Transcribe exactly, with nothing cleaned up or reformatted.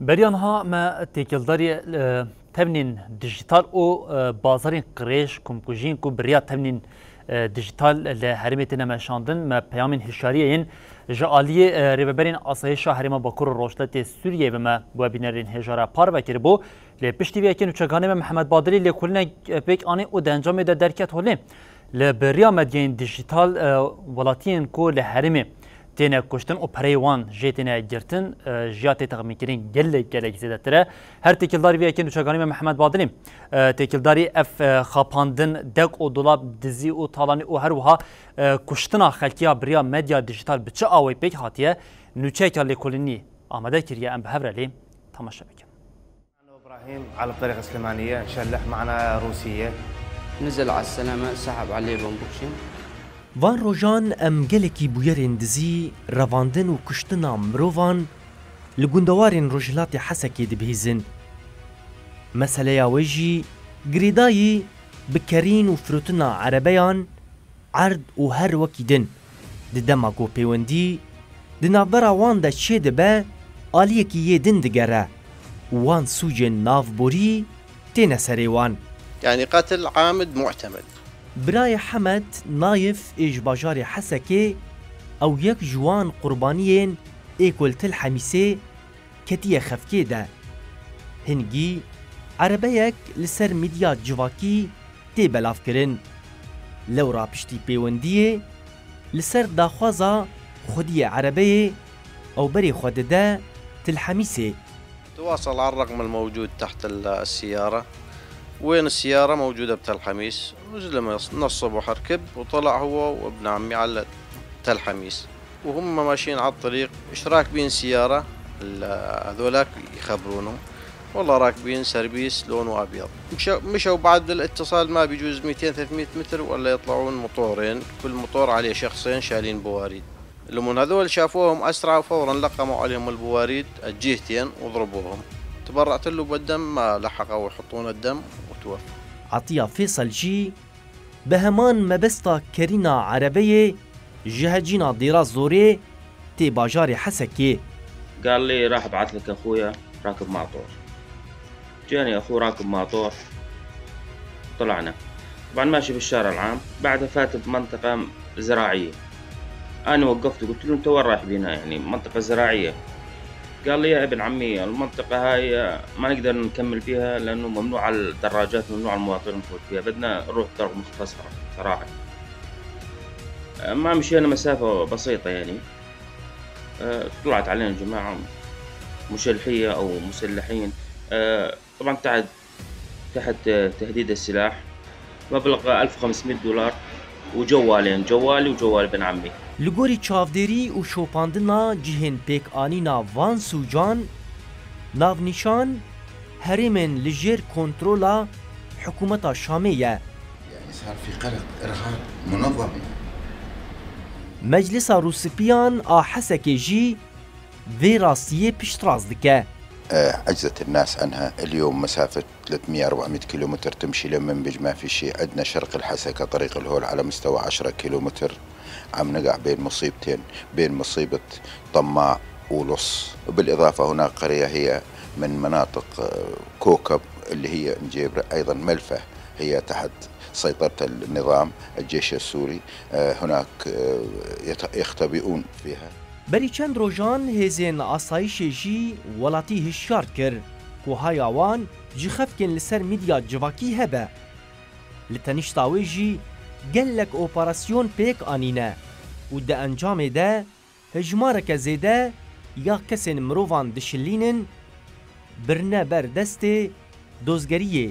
Beriya niha me têkildarî, e, tevnên dijîtal û, e, bazarên qirêj, komkujiyên ku bi riya tevnên, e, dijîtal li herêmê têne meşandin, me peyamên hişyariyê yên ji aliyê, e, rêveberên asayîşa Herêma Bakur û Rojhilatê Sûriyeyê bi me, bi we bînerên hêja re parve kiribû. Lê piştî vê yekê nûçeganê me Mihemed Badilî lêkolînek, e, pêk anî û di encamê de derket holê. Li bi riya medyayên dijîtal, e, welatiyên ku li herêmê têne kuştin û pereyê wan jê têne girtin, e, jiya tê texmînkirin gelek, gelek zêdetir e. Her têkildarî vê yekê nûçeganî me Mihemed Badilî, e, têkildarî ev, e, xapandin, dek û dolab, dizî û talanî û her wiha, e, kuştina xelkiya bi riya medya dijîtal bi çi awayî pêk hatiye, nûçeyeke lêkolînî amade kiriye, em bi hev re lê temaşe bikin. أنا إبراهيم على الطريق السليمانية، نشلح معنا روسية. نزل على السلامة، سحب عليه بومبوكشن. Van rojan em gelekî bûyerên dizî, revandin û kuştina mirovan li gundewarên Rojhilatê Hesekê dibihîzin. Meseleya wê jî girêdayî bi kerîn û firotina erebeyan, erd û her wekî din. Di dema ku pêwendî di navbera wan de çêdibe, aliyekî yê din digere û wan sûcên navborî têne serê wan. يعني قتل عامد معتمد. Birayê Hemed Nayif ê ji bajarê Hesekê, ew yek ji wan qurbaniyên ê ku li Til Hemîsê ketiye xefkê de. Hingî erebeyek li ser medya civakî tê belavkirin. Lewra piştî pêwendiyê li ser daxwaza xwediyê erebeyê ew berê xwe dide Til Hemîsê. تواصل على الرقم الموجود تحت ال-، السيارة. وين السيارة؟ موجودة بتل حميس. وزلمة نصب وحركب وطلع هو وابن عمي على تل حميس. وهم ماشيين على الطريق، ايش راكبين سيارة؟ ال-، هذولاك يخبرونهم. والله راكبين سربيس لونه أبيض. مشوا، مشوا بعد الاتصال ما بيجوز ميتين ثلاثمية متر ولا يطلعون مطورين، كل مطور عليه شخصين شايلين بواريد. لمن هذول شافوهم أسرعوا فورًا لقموا عليهم البواريد الجهتين وضربوهم. تبرعت له بالدم، ما لحقوا يحطون الدم وتوفى. Atiya Fêsal jî bi heman mebesta kerîna erebeyê ji hecîna Dêra Zorê tê bajarê Hesekê. قال لي: "راح ابعث لك اخويا راكب ماطور". جاني اخوه راكب ماطور، طلعنا. طبعًا ماشي بالشارع العام، بعدها فات بمنطقة زراعية. أنا وقفته، قلت له: "أنت وين رايح بينا؟ يعني منطقة زراعية." قال لي: "يا ابن عمي، المنطقة هاي ما نقدر نكمل فيها لأنه ممنوع على الدراجات، ممنوع على المواطنين نفوت فيها، بدنا نروح طرق مختصرة صراحة." ما مشينا مسافة بسيطة يعني. آه، طلعت علينا جماعة مشلحية أو مسلحين. آه، طبعًا تحت، تحت تهديد السلاح. مبلغ ألف وخمسمية دولار وجوالين، جوالي وجوال ابن عمي. Li gorî çavdêrî û şopandina cihên pêkanîna van sûcan, navnîşan herêmên li jêr kontrola hikûmeta Şamê ye. يعني صار في قلق، إرهاب منظم. Meclisa Rûspiyan a Hesekê jî vê rastiyê piştrast dike. آه، عجزت الناس عنها. اليوم مسافة ثلاثمية أربعمية كيلومتر تمشي لمنبج، ما في شيء. عندنا شرق الحسكة طريق الهول على مستوى عشرة كيلومتر. عم نقع بين مصيبتين، بين مصيبة طماع ولص. وبالإضافة هناك قرية هي من مناطق، آه، كوكب اللي هي مجيبرة، أيضًا ملفة، هي تحت سيطرة النظام، الجيش السوري. آه، هناك، آه، يت-، يختبئون فيها. Berî çend rojan hêzên asayîşê jî welatî hişyar kir ku haya wan ji xefkên li ser medya civakî hebe. Li tenişta wê jî gelek operasyon pêk anîne û di encamê de hejmareke zêde ya kesên mirovan dişilînin, birine ber destê dozgeriyê.